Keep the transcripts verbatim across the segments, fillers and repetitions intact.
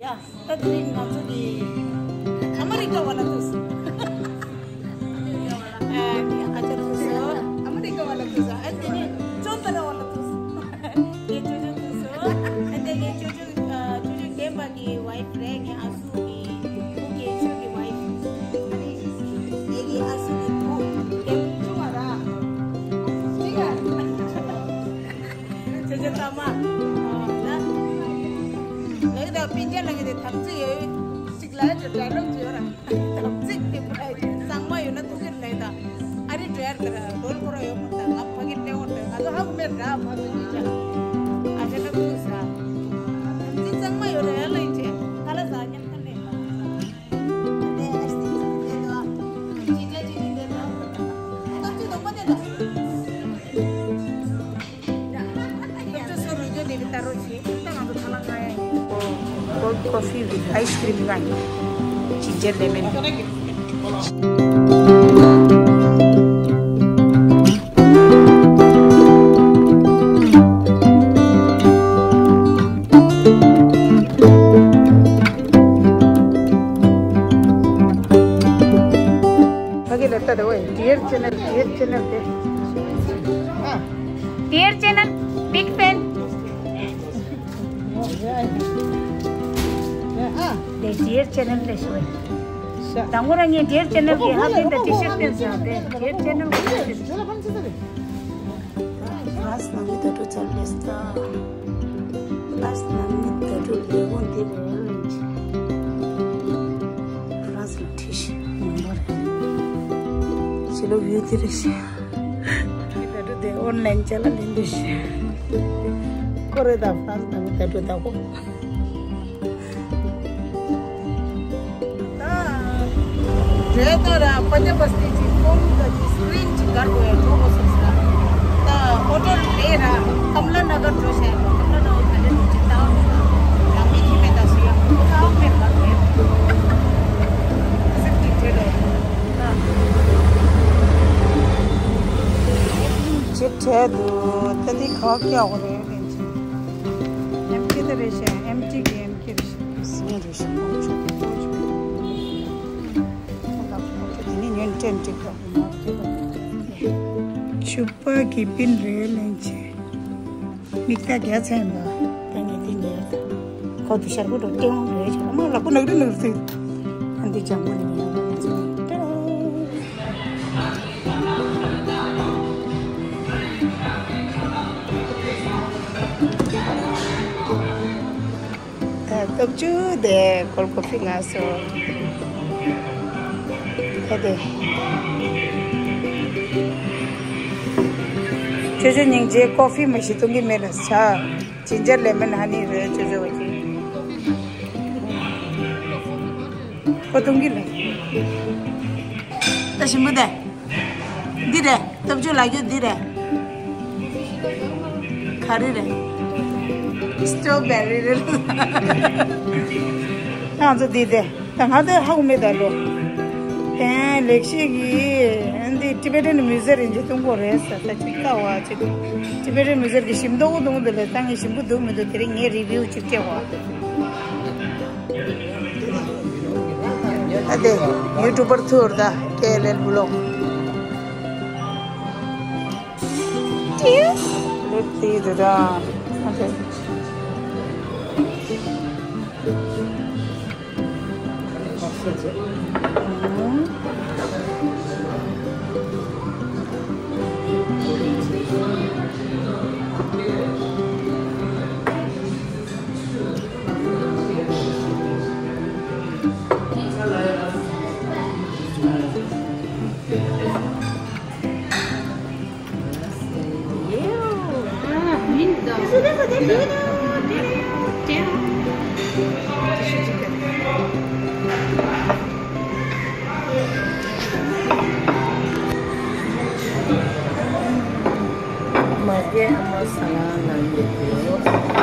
ད་དེ་རིང་ང་ཚོ་གི་ཨ་མི་རི་ཀ་བ་ལ་ཐུག་སོང་། ཨ་ནི་ཨ་ཅག་ཐུག་སོང་། ཨ་མི་རི་ཀ་བ་ལ་ཐུག་སོང་། ཨ་དེ་ནས་ཅོ་ཏ་ར་བ་ལ་ཐུག་སོང་། ངའི་ཅོ་ཅོ་ཐུག་སོང་། ཨ་དེ་ངའི་ཅོ་ཅོ་ཨ་ཅོ་ཅོ་རྒན་པ་གི་ཝའི་ཕི་རེད། ངའི་ཨ་སུ་གི་ཁོ་གི་ཅོ་གི་ཝའི་ཕི། ཨ་ནི་ངའི་ཨ་སུ་གི་བུ་རྒན་ཆུང་བ་ར། ཅི་ག་ཅོ་ཅོ་ཐ་མ། ཨ་ན། ལགས་ད་སྤུན་ཀྱག་ལ་ངས་དེ་དམ་ཚིག་ཡོད། གཅིག་ལ་ཡ་ཌའི་ལོག་ཅིག་ཡོད་ར། དམ་ཚིག་དེ་པུ་ར་གཙང་མ་ཡོད་ན་ཐུག་གི་རེད་ད། ཨ་རི་འགྲོ་ཡ་རེད་ད་ར། རོལ་ཁོ་ར་ཡོད་མ་རེད་ད། ང་ཕ་གིར་སླེབས་ཡོང་རེད་ད། ང་ཚོ་ཧ་གོ་མེད་ར་ཕ་གི་ཅིག་ཅག་ཨ་ཅག་ལ་ཐུག་ས། དམ་ཚིག་གཙང་མ་ཡོད་ར་ཡ་ལ་ཡིན་ཅེ། ཁ་ལག་ཟ་མཉམ་ཐག་ལེན་ད། Cold coffee with ice cream line. Ginger lemon. ཕ་གི་ལ་ལྟ་དང་ཝེ། Dear channel, dear channel དེ། Dear channel, big fan. དེ་Dear channel དེ་ཤོད། དང་པོ་རང་ངས་Dear channel གི་ཧ་ལས་ད་ཊི་ཤར་བསྟན་ས་དེ། Dear channel གི་ཧ་ལས། France ནང་མི་ད་དུང་ཚར་ལས་ད། France ནང་མི་ད་དུང་ལས་ཁུངས་འདི་རེད་ལ་ཡིན་ཅི། France ལ་ཁྲིད་ཤི་མང་པོ་རེད། ཕྱི་ལོགས་ཡུལ་འདི་རེད་ཤི། མི་ད་དུང་དེ་ཨོན་ལན་ཅ་ལག་ལེན་འདི་ཤི། ཁོ་རེ་ད་France ནང་མི་ད་དུང་ད་ཁོ། ད་རེད་ད་ར་པ་ཇ་པ་སི་ཅིག་ཀོང་ད་ཅིག་སི་ཀྲིན་ཅིག་གར་གོ་ཡ་འགྲོ་གོ་སོང་ས། ད་ཨོ་ཏོ་ལེ་ར་ཀམ་ལ་ན་གར་འགྲོ་ཤ་ཡ། ཀམ་ལ་ན་གར་ད་ཅིག་ད་ཡང་མི་ཁྱི་མེད་ད་སུ་ཡང་ཁོ་ད་ཨོ་མེད་མ་རེད། སི་ཀྲིན་ཅིག་རེད་ལོ། ད་ཅིག་བྲལ་འདུག་ད་འདི་ག་བ་སྐྱག་གོ་རེད་ལན་ཅིག་ཨེམ་ཁྱི་ད་རེད་ཤ་ཡ། ཨེམ་ཅི་གི་ཨེམ། ཆུ་པ་གི་པིན་རེད་ལན་ཆེ། མིག་ལྟ་རྒྱ་ཚ་ཡིན་པ། ད་ངས་འདི་ཉལ་ད། ཁོ་ཚོ་ཤར་ཁོ་འགྲོ་སྟེང་རེད་ཆ་མ་ལག་པ་ནག་རི་ནག་རི་ཟིག་ཨ་འདི་ཅང་མ་ནི་ཉལ་བ་ང་ཚོ་ནི་ཏེ། སྟོབས་བཅུ་དེ་ཀོལ་ཀོ་ཕི་ང་སོ། ད་དེ། ཅོ་ཅོ་སྙིང་རྗེ། ཀོ་ཕི་མ་ཞིག་གཏོང་གི་མེད་ལ་ཆ། ཇིན་ཇར་ལེ་མོན་ཧ་ནི་རེད་ཅོ་ཅོ་བ་ཅི། ཁོ་གཏོང་གི་ལ། ད་ཞིམ་པོ་དེ། འདི་རེད། སྟོབས་བཅུ་ལག་འཁྱེར་འདི་རེད། ག་རེ་རེད། སི་ཊོ་བེ་རི་རེད། ང་ཚོ་འདི་དེ། ད་ང་དེ་ཧ་གོ་མེད་ད་ལོ། དེ་ལེགས་བཤད་ཀྱི་འདི་ཊི་བེ་ཊན་མིའུ་ཟི་ཡམ་རིན་ཆེན་གཏོང་གོ་རེད་ཟེར་ད་ཅིག་ལྟ་བ་ཅིག་ཊི་བེ་ཊན་མིའུ་ཟི་ཡམ་གི་ཞིམ་མདོག་གཏོང་གོ་འདི་ལས་ད་ངས་ཞིམ་པོ་འདུག་མི་འདུག་དེ་རིང་ངས་རི་བིའུ་ཅིག་སྤྲད་གོ། ཨ་དེ་ཡུ་ཊུ་བར་ཐུར་ད་ཀེ་ཨེལ་ཨེལ་བི་ལོག་ཏིའུ་ལེབ་ཏི་དུ་ད་ཨ་དེ། མ་གི་ཨ་མ་ས་ལ་ན་ཡོད་ཡོད།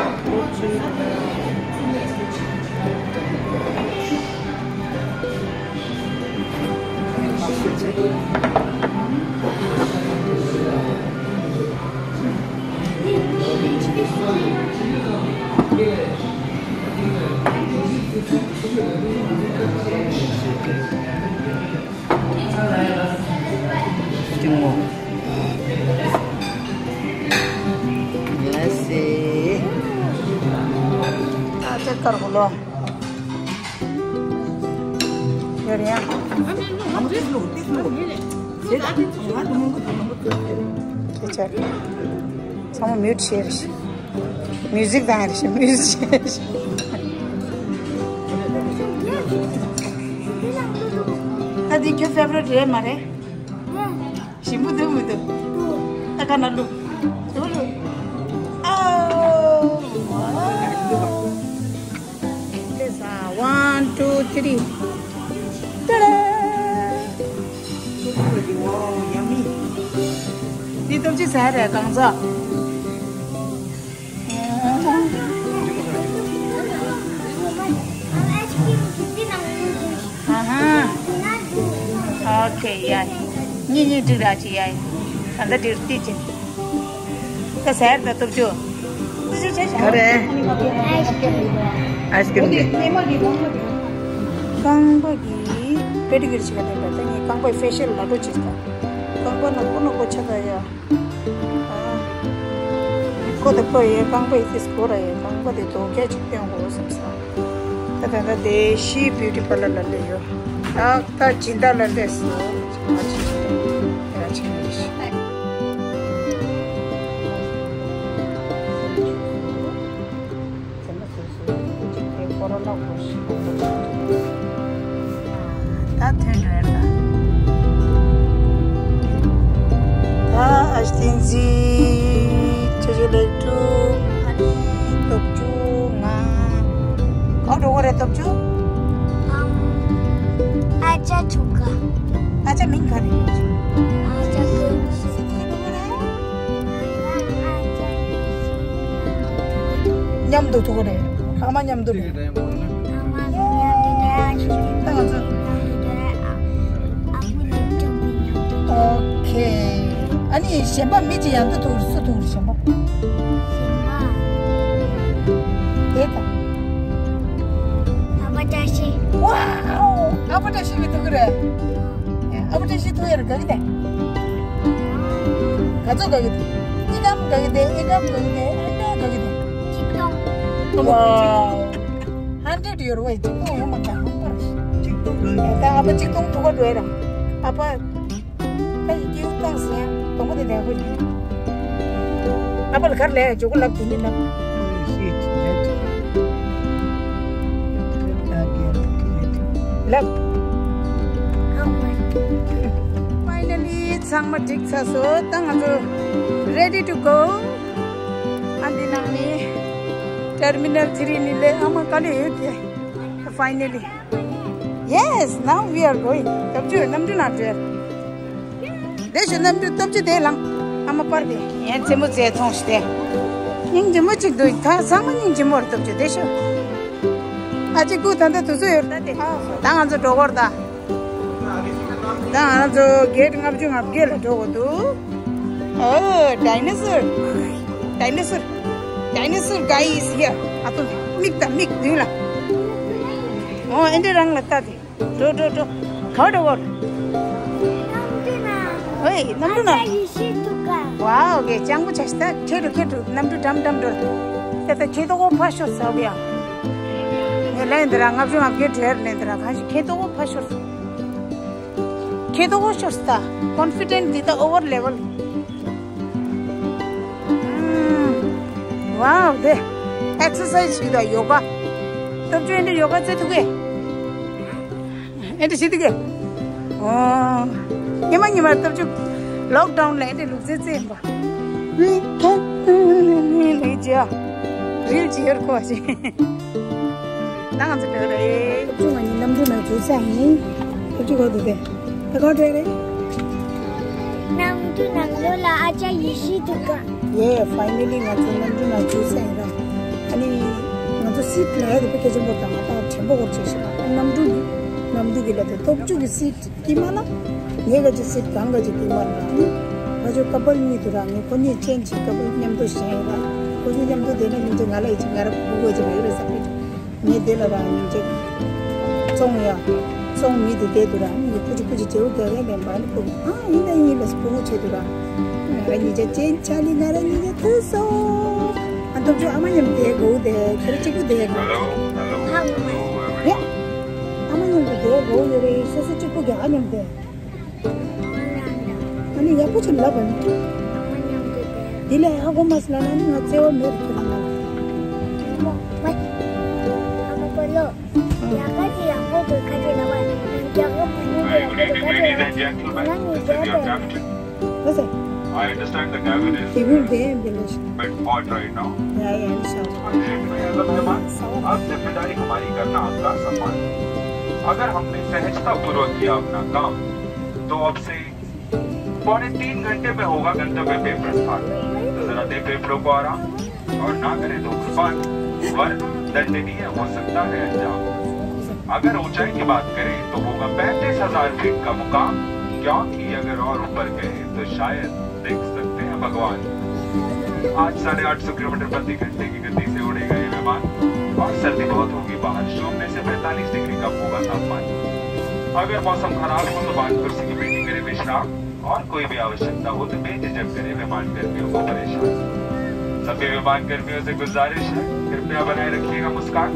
ལྟད་མོ། ལགས་སེ། ཨ་ཅག་དཀར་པོ་ལོ། ཡོད་རེད་ཡ། ཨ་ཅག་ཚང་མ་མིའུ་ཊི་བྱས་རེད་ཤག་མིའུ་ཟིག་བཏང་རེད་ཤག་མིའུ་ཟིག་བྱས་རེད་ཤག་ད་འདི་ཁྱོད་ཕེ་ཝ་རི་ཊི་རེད་མ་རེད། ཞིམ་པོ་འདུག་མི་འདུག་ད་ཁ་ན་བླུགས། ཞིམ་པོ་འདུག་ཨོ། One, two, three. Ta-da! Wow, yummy. འདི་སྟོབས་ཆེ་ཟ་རེད་གང་ཟ། ཨ་ཧ། ཨོ་ཁེ་ཡ། གཉིས་གཉིས་འགྲིག་ར་ཅི་ཡ། ད་ལྟ་འགྲིག་ཏི་ཅི། ད་ཟེར་ད་སྟོབས་ཆུ། སྟོབས་ཆུ་ཆེ་ཤ། ག་རེ། ཨའི་སི་ཀྲིམ། རྐང་པ་གི་པེ་ཌི་ཀིར་ཞིག་ག་ལེན་པ་ད་ངས་རྐང་པའི་ཕེ་ཤལ་ལ་འགྲོ་ཅིག་ད། རྐང་པ་ནག་པོ་ནག་པོ་ཆགས་ད་ཡ། ཨ། ཁོ་དེ་ཁོ་ཡའི་རྐང་པའི་ཏིས་ཁོ་ར་ཡའི་རྐང་པ་དེ་དོ་གལ་ཅིག་སྟོན་དགོས་བསམ་ས། ད་ད་ད་དེ་ཤི་བིའུ་ཊི་པར་ལར་ལ་སླེབས་ཡོད། ད་ད་སྦྱིན་བདག་ལ་སླེབས་སོང་། ང་ཅི་ཅི་ད་ཡ་ཅི་ཡ་ཤི། ད་ཐོན་འགྲོ་ཡ་ད། ད་ཨ་ཤི་ཏིན་ཟི། ཅོ་ཅོ་ལེགས་གྲུབ། ཨ་ནི་སྟོབས་ཆུ་ང་། ག་འགྲོ་གི་རེད་སྟོབས་ཆུ། ཨ་ཅག་ཆུ་ག་ཨ་ཅག་མིང་ག་རེད། ཨ་ཅག་གི་མཉམ་དུ་ཐུག་རེད། ཨ་མ་མཉམ་དུ་རེད། ད་ང་ཚོ། ཨོ་ཁེ། ཨ་ནི་གཞན་པ་མི་གཅིག་ཡང་དུ་ཐུག་སུ་ཐུག་གཞན་པ། དེ་ད། ཨ་ཕ་བཀྲ་ཤིས། ཝའོ། ཨ་ཕ་བཀྲ་ཤིས་མི་ཐུག་གི་རེད། ཨ་ཕ་བཀྲ་ཤིས་ཐུག་ཡར་དགའ་གི་དེ། ག་ཚོད་དགའ་གི་དེ། ཨི་ཀམ་དགའ་གི་དེ། ཨི་ཀམ་དགའ་གི་དེ། ཨེ་ཀམ་དགའ་གི་དེ། ཝའོ། ཧན་ཌེ་ཌི་ཡོད་རེད་ཝེ། གཅིག་སྟོང་ཡོད་མ་རེད། གཅིག་སྟོང་དགའ་གི་དེ། ད་ཨ་ཕ་གཅིག་སྟོང་ཐུག་ག་འགྲོ་ཡ་ར། ཨ་ཕ། ད་ཡི་སྐྱེ་བོ་བཏང་ཟིན་ཡང་དང་པོ་དེ་ལྡན་དགོས་ཀྱི། ཨ་ཕ་ལ་གར་ལས་ཇོ་གོ་ལབ་དེ་ནི་ལབ། ལབ། ཕའི་ནལ་ལི་ཚང་མ་འགྲིག་ཚར་སོང་། ད་ང་ཚོ་ready to go། ཨ་འདི་ནང་ནི་ཊར་མི་ནལ་ཐི་རི་ནི་ལས་ཨ་མ་ག་ལེ་ཡོད་དེ། Finally. Yes, now we are going. སྟོབས་ཆུ་གནམ་གྲུ་ནང་འགྲོ། དེ་ཤོད་གནམ་གྲུ་སྟོབས་ཆུ་དེ་ལངས། ཨ་མ་པར་དེ། ཡན་རྩེད་མོ་རྩེ་ཐོངས་ཤིག་དེ། སྙིང་རྗེ་མོ་གཅིག་འདུག་ད་ཚང་མ་སྙིང་རྗེ་མོ་རེད་སྟོབས་ཆུ་དེ་ཤོད། ཨ་ཅེ་སྐུ་ད་ལྟ་དུས་ཚོད་ཡོད་རེད་ད་དེ། ད་ང་ཚོ་འགྲོ་གོ་རེད་ད། ད་ང་ཚོ་གེ་ཊི་ལྔ་བཅུ་ང་བརྒྱད་ལ་འགྲོ་གོ་འདུག་ཨོ། ཌའི་ནོ་སོར། ཌའི་ནོ་སོར། Dinosaur guy is here. ཨ་ཏོ་མིག་དང་མིག་མདུན་ལ། ཨོ་ཨེ་འདྲ་རང་ལ་ལྟ་དེ། འགྲོ་འགྲོ་འགྲོ། ག་འགྲོ་བར། ཨོའི་གནམ་གྲུ་ན། ཝའོ་གེ་ཅང་པོ་ཆ་ཤི་ད་ཁྱེད་འགྲོ་ཁྱེད་འགྲོ་གནམ་གྲུ་འགྲམ་འགྲམ་འགྲོ། ད་ད་ཁྱེད་ཏོ་གོ་ཕ་ཤོར་ཟ་གི་ཡ། ངས་ལན་འདི་ར་ལྔ་བཅུ་ང་བརྒྱད་བྲེར་ལན་འདི་ར་གང་ཞིག་ཁྱེད་ཏོ་གོ་ཕ་ཤོར་ཟ། ཁྱེད་ཏོ་གོ་ཤོར་ཟ། ཀོན་ཕི་ཌེན་ཊི་འདི་ད་ཨོ་ཝར་ལེ་ཝལ། ཝའོ་དེ་ཨེག་སར་སའི་ཛི་ཞིག་དང་ཡོ་ག། སྟོབས་ཆུ་ཨེ་འདྲ་ཡོ་ག་རྩེ་ཐུབ་གས། ཨེ་འདྲ་ཞིག་ཐུབ་གས། ཨོ། ཉི་མ་ཉི་མར་སྟོབས་ཆུ་ལོག་ཌའུན་ལ་ཨེ་འདྲ་ལུག་རྫི་རྩེ་ཡིན་པ། ལུག་རྫི་ཡ། རིལ་ཇི་ཡོར་ཁོ་ཞིག་ད་ང་ཚོ་འགྲོ་རེད། སྟོབས་ཆུ་ང་གཉིས་གནམ་གྲུ་ནང་འཛུལ་ཚར་ཡིན། སྟོབས་ཆུ་ག་འདུག་དེ། ད་ག་འགྲོ་རེད། གནམ་གྲུ་ནང་ལོགས་ལ་ཨ་ཅག་ཡེ་ཤེས་འདུག་ག་ཡེ། ཕའི་ནལ་ལི་ང་ཚོ་གནམ་གྲུ་ནང་འཛུལ་ཚར་ཡིན་ར། ཨ་ནི་ང་ཚོ་སིཊ་ལ་ཡ་དེ་དཔེ་སྐད་ཆ་འགོར་དང་ང་ཏང་དྲན་པ་འགོར་བྱས་ཤག་གནམ་གྲུ་གི་གནམ་གྲུ་གི་ལ་དེ་སྟོབས་ཆུ་གི་སིཊ་དཀྱིལ་མ་ལ། ངའི་ག་ཅི་སིཊ་གང་ག་ཅི་དཀྱིལ་མ་ལ་ནི། ང་ཚོ་ཀ་པལ་གཉིས་འདུག་ར། ངས་ཁོ་གཉིས་ཅན་གཅིག་ཀ་པལ་མཉམ་དུ་བཞེངས་ཡོད་ར། ཁོ་གཉིས་མཉམ་དུ་བསྡད་ན་སྙིང་རྗེ། ང་ལ་ཡི་ཅིག་ང་ར་སྒུག་དགོས་ཅིག་མ་ཡོད་ར་བསམ་གི་འདུག་ངས་དེ་ལ་ར་སྙིང་རྗེ། སོང་ཡ། སོང་མི་དེ་བསྡད་འདུག་ར། མི་ཀུ་ཅི་ཀུ་ཅི་བྱེའུ་རྒྱག་ཡ་ལན་པ་ནི་ཀུ། ཨ་ཡིན་ད་ཡིན་ལ་སྐུ་ངོ་བྱེད་འདུག་ར། ང་ར་གཉིས་ཆ་ཅན་ཆ་ལི་ང་ར་གཉིས་ཆ་ཐུ་སོ། ཨ་སྟོབས་ཆུ་ཨ་མ་མཉམ་བསྡད་དགོས་དེ་ཁྱེད་ར་གཅིག་པུ་བསྡད་དགོས། ཡ། ཨ་མ་མཉམ་དུ་བསྡད་དགོས་ཡོད་རེད། སོ་སོ་གཅིག་པུ་རྒྱག་ཨ་མཉམ་བསྡད། ཨ་ནི་ཡག་པོ་ཅིག་ལབ་པ་ནི། འདི་ལས་ཧ་གོ་མ་སོང་ན་ནི་ང་བརྩེ་བ་མེད་རེད་ཁྱོད་རང་ལ། ཨ་མ་ཀོ་ལོ། ཡག་ག་ཅིག་ཡག་པོ་འདུག་ཁ་ཅིག་ལབ་པ། ཡག་ག་བུ་མོ་གི་ཡག་པོ་འདུག་ཁ་ཅིག་ལབ། ང་ནི་བརྩེ་བ་མེད། ལགས་སོ། I understand the cabin is a bit hot right now. Yeah, yeah, I'm sure. संक्षेप में यह सब मेहमान, आपसे विदाई हमारी करना आपका सम्मान। अगर हमने सहजता पूर्वक किया अपना काम, तो अब से पौने तीन घंटे में होगा गंतव्य पे प्रस्थान। तो जरा दे फेफड़ों को आराम और ना करें धूम्रपान, वरना दंडनीय हो सकता है अंजाम। अगर ऊंचाई की बात करें तो होगा पैंतीस हजार फीट का मुकाम, क्योंकि अगर और ऊपर गए तो शायद देख सकते हैं भगवान। आज साढ़े आठ सौ किलोमीटर प्रति घंटे की गति से उड़ेगा ये विमान और सर्दी बहुत होगी बाहर, शून्य से पैंतालीस डिग्री कम होगा तापमान। अगर मौसम खराब हो तो बाहर कुर्सी की पेटी करें विश्राम और कोई भी आवश्यकता हो तो बेझिझक करें विमान कर्मियों को परेशान। सभी विमान कर्मियों से गुजारिश है, कृपया बनाए रखिएगा मुस्कान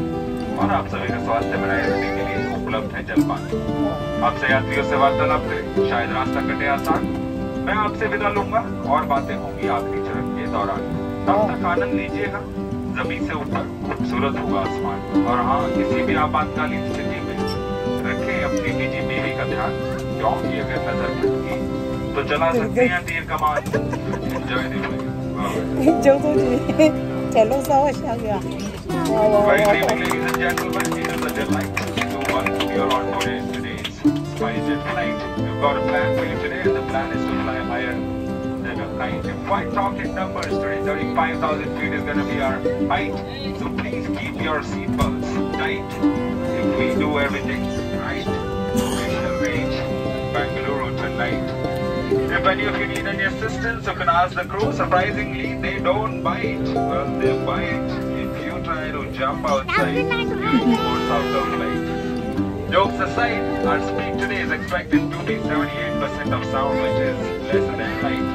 और आप सभी का स्वास्थ्य बनाए रखने के लिए उपलब्ध है जलपान। आपसे यात्रियों से वार्तालाप करें, शायद रास्ता कटे आसान। मैं आपसे विदा लूंगा और बातें होंगी आखिरी चरण के दौरान। तब तक आनंद लीजिएगा जमीन से ऊपर, खूबसूरत होगा आसमान। और हाँ, किसी भी आपातकालीन स्थिति में रखें अपनी निजी बीवी का ध्यान, क्योंकि अगर नजर भटकी तो चला सकते हैं तीर कमान। Enjoy the flight. Bye bye. जो तो जी, चलो, सावा शाह गया। Very briefly, ladies and gentlemen, it is a delight to welcome you all on board today's SpiceJet flight. We've got a plan for you today, and the plan is to fly higher than a kite. If I talk in numbers today, thirty-five thousand feet is gonna be our height. So please keep your seatbelts tight. If we do everything right, we shall reach Bengaluru tonight. If any of you need any assistance, you can ask the crew. Surprisingly, they don't bite. Well, they bite if you try to jump outside, you will be forced out of flight. Jokes aside, our speed today is expected to be seventy-eight percent of sound, which is less than light.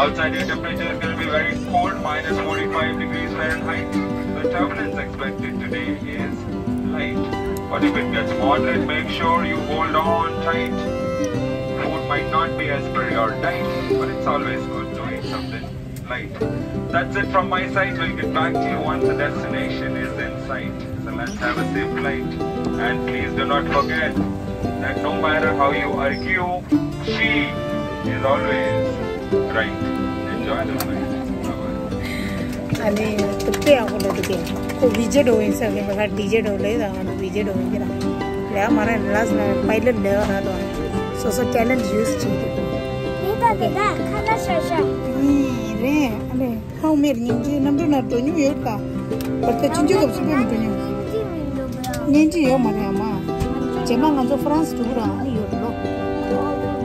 Outside, your temperature is gonna be very cold, minus forty-five degrees Fahrenheit. The turbulence expected today is light. But if it gets moderate, make sure you hold on tight. Food might not be as per your diet, but it's always good to eat something light. That's it from my side. We'll get back to you once the destination is in sight. So let's have a safe flight. And please do not forget that no matter how you argue, she is always right. Enjoy the flight. Bye-bye. ཨ་ནི་དེ་དཔེ་ཡག་པོ་ལས་འདུག་གས། ཁོ་བི་ཇེ་ཌོ་ཡིན་ས་གི་མ་ག་ཌི་ཇེ་ཌོ་ལས་ད་ང་ཚོ་བི་ཇེ་ཌོ་ཡིན་གྱི་ར། ལས་མ་ར་ལ་ས་ལ་པའི་ལོཊ་ལས་ར་དོ། སོ་སོ་ཊེ་ལེན་ཊི་ཡུ་སི་བྱེད་ཀྱི་འདུག་དེ་ད་དེ་ད་ཁ་ལ་ཤ་ཤ། ཨི་རེད། ཨ་ལས་ཁ་མེར་སྙིང་རྗེ་གནམ་གྲུ་ནང་འགྲོ་མྱོང་ཡོད་ད། བར་ད་ཅི་འཇུ་སྐབས་སུ་དཔེ་མི་འགྲོ་མྱོང་། སྙིང་རྗེ་ཡོད་མ་རེད་ཨ་མ། རྗེས་མ་ང་ཚོ་ཧྥ་རན་སི་འགྲོ་གི་ར་ཨ་ནི་ཡོད་ལོ།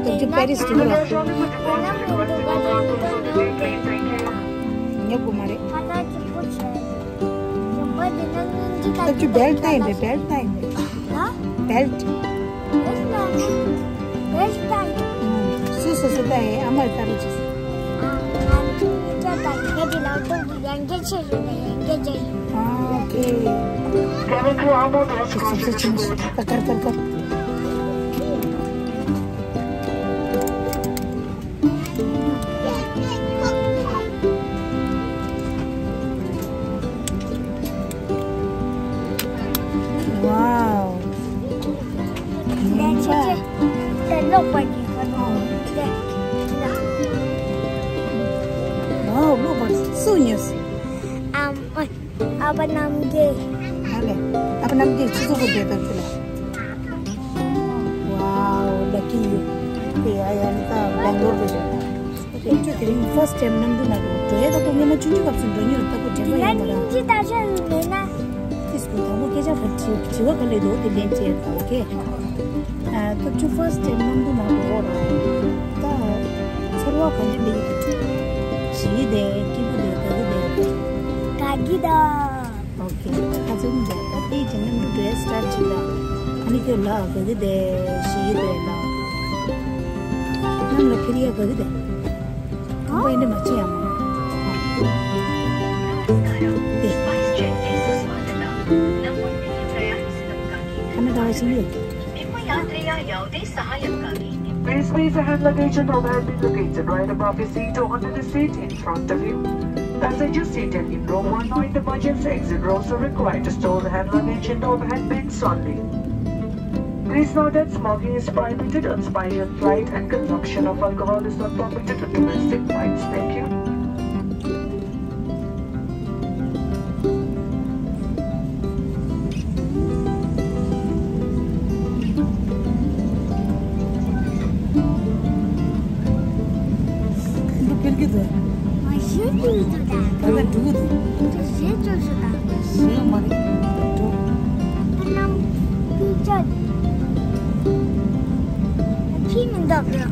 སྟབས་ཀྱིས་པེ་རི་སི་འགྲོ་གི་ར། ཉོབ་དགོས་མ་རེད། ད་ཅི་བེལ་ཊི་ལྟ་ཡིན་པས། བེལ་ཊི་ལྟ་ཡིན་པས། ཧ། བེལ་ཊི། བེལ་ཊི་ལྟ་ཡིན། སུ་སུ་སུ་ལྟ་ཡིན། ཨ་མ་ལྟ་རུ་ཅི། ཨ་ང་ཚོ་ཉིད་ཀྱང་ད་ཁྱེད་ཀྱི་ལག་ཐོག་གི་ཡང་རྒྱ་ཆེ་ཞིག་ལ་ཡང་རྒྱ་ཆེ་ཡིན། ཨ་ཨོ་ཁེ། Cabin crew on board doors closing. ཀར་ཀར་ཀར། Wow. Wow, look, but so nice. Um, ཨ་ཕ་རྣམ་རྒྱལ། ཨ་ལས། ཨ་ཕ་རྣམ་རྒྱལ་ཆུ་ཚོད་དགུ་བསྡད་སྟབས་ཚུལ། Wow, lucky you. དེ་ཡ་ཡ་ནི་ད་སྦེང་ལོར་དུ་འགྲོ། དེ་ཚོ་དེ་རིང་first time གནམ་གྲུ་ནང་དུ་འགྲོ་ཡས་ད་ཁོ་སྔོན་མ་ཆུང་ཆུང་སྐབས་སུ་འགྲོ་མྱོང་རེད། ད་ཁོ་དྲན་པ་ཡོད་མ་རེད། ཨ་ནི་ད་ཆ་མེད་ན། ཏིས་ཁོ་དང་པོ་སྐད་ཆ་ག་དྲི་དྲི་བ་ག་ལས་འདུག་དེ་ལན་བྱས་ད་ཨོ་ཁེ། ཨ་ད་ཆུ་first time གནམ་གྲུ་ནང་དུ་འོ་ར། ད་ཚོར་བ་ག་འདྲ་འདུག་ད་ཆུ་ཞི་བདེ་སྐྱིད་པོ་དེ་དགའ་གི་དེ་དགའ་གི་ད། ཨོ་ཁེ། ཁ་ཚུམ་རྒྱག་ད་དེ་རྗེས་གནམ་གྲུ་འགྲོ་ཡས་སི་ཊར་བྱེད་ད། ཁྱོད་ལ་ག་གི་དེ་ཞིག་ཡོད་དེ་ལ། ནམ་ལ་ཁྱེར་ཡ་ག་གི་དེ། ཁང་པ་ཡིན་འདྲ་མ་བྱེད་ཡ་མ། དེ། ཁ་ན་ད་བ་ཞིག་ཡོད། Please place the hand luggage and overhead bin located right above your seat or under the seat in front of you. Passengers seated in row one or in the emergency exit rows are required to store the hand luggage and overhead bins only. Please note that smoking is prohibited on special flight and consumption of alcohol is not permitted on domestic flights. Thank you. འདི་འཕེལ་གྱི་འདུག་མ་གཞི་འདི་འདུག་ད། ད་ལྟ་འགྲོ་གི་འདུག་འདི་གཞི་ཅོ་ཞུ་ད། གཞི་མ་རེད། འགྲོ། ཁ་ནམ་འདི་ཅོ། ཁྱི་མི་འདུག་གི།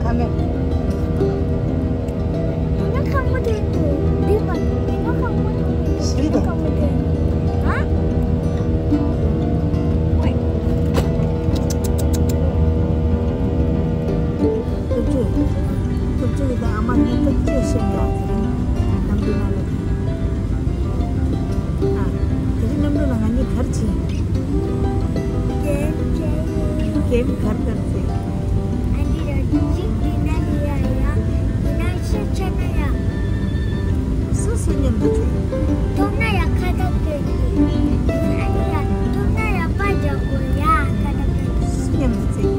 ཁ་མེད། ང་ཁ་མོ་དེ་འདུག་འདི་མ་ང་ཁ་མོ་དེ་འདུག་ཤི་ད། ཁ་མོ་དེ་ཨ། སྟོབས་ཆུ། སྟོབས་ཆུ་གི་ད་ཨ་མ་ནི་ད་ཅི་ཤེས་ཡོད་ཟེར་ན་གནམ་གྲུ་ནང་ལ། ཨ། དེ་རིང་གནམ་གྲུ་ལ་ང་གཉིས་ག་རེ་བྱེད། གེམ་བྱེད། གེམ་ག་རེ་ག་རེ་བྱེད། ཨ་འདི་ར་འཇིག་འདི་ན་འདི་ཡ་ཡ། འདི་ན་ཤི་ཆ་ན་ཡ། སུ་སུ་མཉམ་དུ་བྱེད། ཐོབ་ན་ཡ་ཁ་ཐབ་སྟོན་གྱི། ཨ་འདི་ཡ་ཐོབ་ན་ཡ་པ་རྒྱག་གོ་ཡ་ཁ་ཐབ་སྟོན་གྱི། སུ་མཉམ་དུ་བྱེད།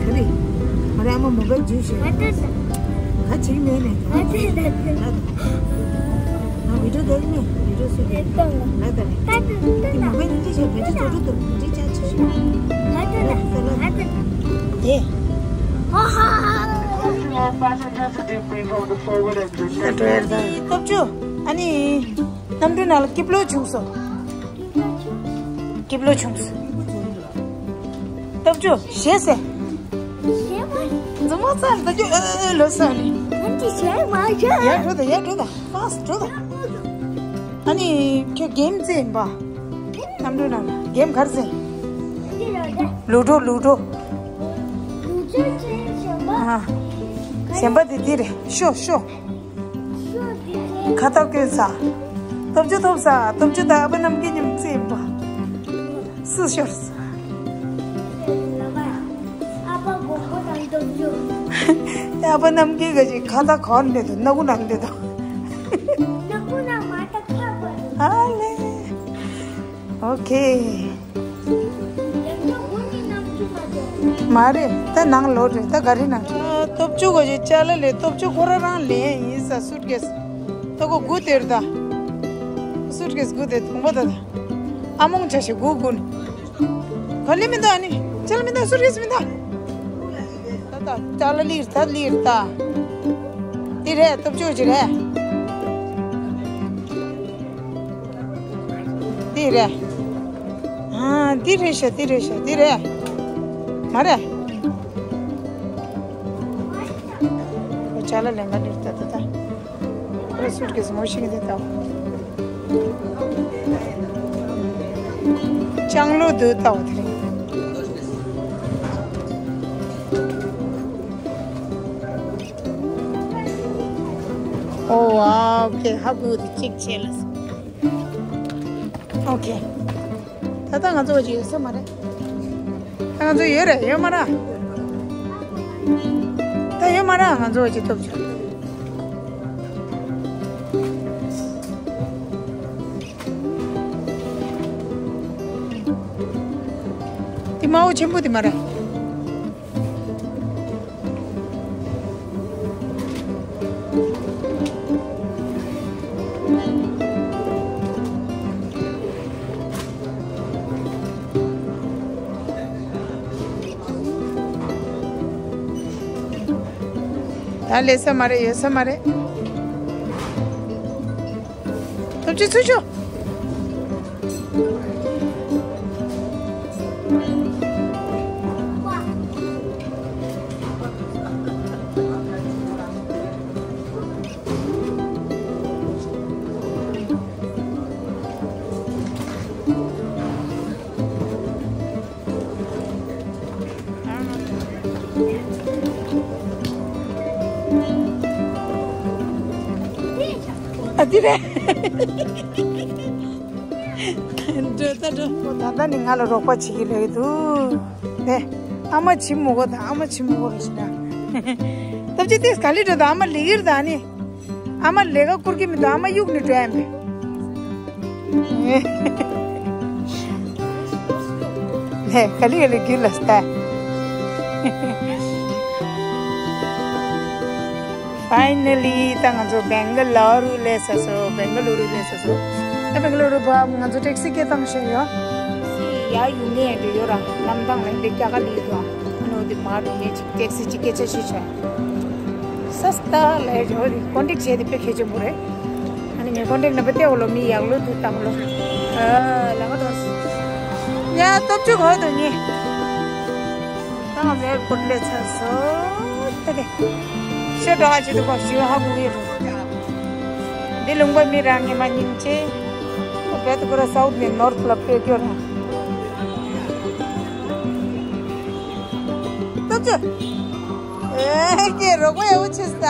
ག་རེ། མ་རེད་ཨ་མ་མོ་བེལ་འཇུས་ཤིག་ག་དེ་ད། ག་བྱེད་ཀྱི་མེད་ནས་ག་དེ་ད། ང་བི་ཌིའོ་བསྡད་ཀྱི་མེད། བི་ཌིའོ་བཟོས་ཀྱི་མེད། ལ་ད་རེད། ད་དེ་ད་ད་མ་བེལ་འཇུས་ཤིག་བེད་སྤྱོད་བཟོ་འགྲོ་འདུག་འཇུས་ཅག་ཆེ་ཤོས། ད་དེ་ད་ད་ད་དེ། ཧ་ཧ། All passengers to debrief on the forward engine. སྟོབས་ཆུ། ཨ་ནི། གནམ་གྲུའི་ནང་ལ་སྐྱིབས་ལོ་བྱུང་སོང་། སྐྱིབས་ལོ་བྱུང་སོང་། སྟོབས་ཆུ་ཞེས་ཟེར། ཞེས་མ། མཛུབ་མོ་ཚར་ད་ཆུ་ཨ་ལོ་ས་ནི། ཨ་ནི་ཞེས་མ་ཞེས། ཡར་འགྲོ་ད་ཡར་འགྲོ་ད་ཕཱསི་འགྲོ་ད། ཨ་ནི་ཁྱོད་གེམ་རྩེ་ཡིན་པ། གནམ་གྲུ་ནང་ལ་གེམ་ག་རེ་རྩེ། ལུ་ཌོ་ལུ་ཌོ། ལུ་ཌོ་རྩེ་གཞན་པ། ཨ། གཞན་པ་དེ་དེ་རེད་ཤོ་ཤོ། ཁ་ཐག་གྱོན་ས། སྟོབས་ཆུ་ཐོབ་ས། སྟོབས་ཆུ་དང་ཨ་ཕ་རྣམ་རྒྱལ་མཉམ་རྩེ་ཡིན་པ། སུ་ཤོར་ས། ཨ་ཕ་གོ་གོ་དང་སྟོབས་ཆུ། ཨ་ཕ་རྣམ་རྒྱལ་ག་ཅིག་ཁ་ཐག་གོན་འདི་འདུག་སྣ་ཁུག་ནང་འདི་འདུག་སྣ་ཁུག་ནང་མ་ཐག་ཁ་བ། ཨ་ལེ། ཨོ་ཁེ། མ་རེད་ད་ནང་ལོགས་རེད་ད་ག་རེ་ནང་། སྟོབས་ཆུ་གོ་ཅི་ཅ་ལ་ལས་སྟོབས་ཆུ་ཁོ་ར་རང་ལེན་ཡིན་ས་སུཊ་ཀེས། ད་གོ་སྒུག་དེར་ད། སུཊ་ཀེས་སྒུག་དེ་དང་པོ་ད་ད། ཨ་མོང་ཆ་ཞིག་སྒུག་སྒུག་ནི། ག་ལེ་མི་འདུག་ཨ་ནི་ཅ་ལ་མི་འདུག་སུཊ་ཀེས་མི་འདུག་ད་ད་ཅ་ལ་ལིར་ད་ལིར་ད། དེ་རེད་སྟོབས་ཆུ་ཅི་རེད། འདི་རེད། ཨ། འདི་རེད་ཤག་འདི་རེད་ཤག་འདི་རེད། མ་རེད། ཁོ་ཅ་ལ་ལེན་ག་འདིར་ད་ད་ད། སུཊ་ཀེས་ངོ་ཤེས་ཀྱི་འདུག་ད། ལྕང་ལོ་འདུག་ད་དེ་རིང་། ཨོ་ཝའོ། ཨོ་ཁེ། ཧ་གོ་འདུག་གཅིག་བྱས་ལ་སོང་། ཨོ་ཁེ། ད་ལྟ་ང་ཚོ་བ་ཅིག་ཡོད་ས་མ་རེད། ད་ང་ཚོ་ཡོད་རེད། ཡོད་མ་རེད། ད་ཡོད་མ་རེད། ང་ཚོ་བ་ཅིག་ཐོབ་བྱུང་། དེ་དམར་པོ་ཆེན་པོ་དེ་མ་རེད། ད་ལས་ས་མ་རེད། ཡོད་ས་མ་རེད། སྟོབས་ཆེ་ཚུར་ཤོག་ཨ་དེ་རེད། འགྲོ་ད་འགྲོ། ད་ལྟ་ནི་ང་ལ་རོགས་པ་བྱེད་ཀྱི་རེད་འདུག་ནས། ཨ་མ་བྱེད་མི་དགོས་ད། ཨ་མ་བྱེད་མི་དགོས་རེད་ཟེར་ན། སྟོབས་ཆེ་དེས་ག་ལེ་འགྲོ་ད། ཨ་མ་ལེགས་ཡིར་ད་ནི། ཨ་མ་ལས་ཀ་བསྐུར་གྱི་མི་འདུག་ཨ་མ་གཡུག་ནས་འགྲོ་ཡ་མེད། ནས་ག་ལེ་ག་ལེ་རྒྱུད་ལ་ལྟ། ཕའི་ནལ་ལི་ད་ང་ཚོ་བེང་ག་ལོ་རུ་སླེབས་ཚར་སོང་། བེང་ག་ལོ་རུ་སླེབས་ཚར་སོང་། ད་བེང་ག་ལོ་རུ་བ་ང་ཚོ་ཊེག་སི་སྐད་བཏང་ཤེས་ཡོད། སི་ཡ་ཡུལ་ནས་འགྲོ་ཡོད་ར། གནམ་ཐང་ལ་འདི་རྒྱ་གར་ལི་དང་ཨ་ནོ་དེ་མ་འགྲོ་ནས་ཅིག་ཊེག་སི་ཅིག་སྐད་ཆ་ཤོད་བྱས། སས་ཏཱ་ལས་ཇོ་རི་ཀོན་ཊེག་བྱས་ཏེ་དཔེ་གལ་ཆེན་པོ་རེད། ཨ་ནི་ངས་ཀོན་ཊེག་ནམ་བར་སྟེར་བ་ལོ། མི་ཡག་ལོ་འདུག་དང་ལོ། ཨ་ལ་ང་དང་། ཡ་སྟོབས་ཆུ་གོ་དུ་ཉེ། ད་ང་ཚོ་ཨེར་པོར་ཊི་སླེབས་ཚར་སོང་། ད་དེ་ཤོད་འགྲོ་ཨ་ཅི་དུ་གོ་ཞུ་ཧ་གོ་གི་རུ། འདི་ལུང་པ་མི་རང་ངེས་མ་ཉིན་ཅེ། བེད་ཀོ་ར་སའུཐ་ནས་ནོར་ཐ་ལ་ཕེབས་རྒྱུ་ར། སྟོབས་ཆུ། ཨེ་ཀེ་རོགས་པ་ཡོད་ཆེ་ས།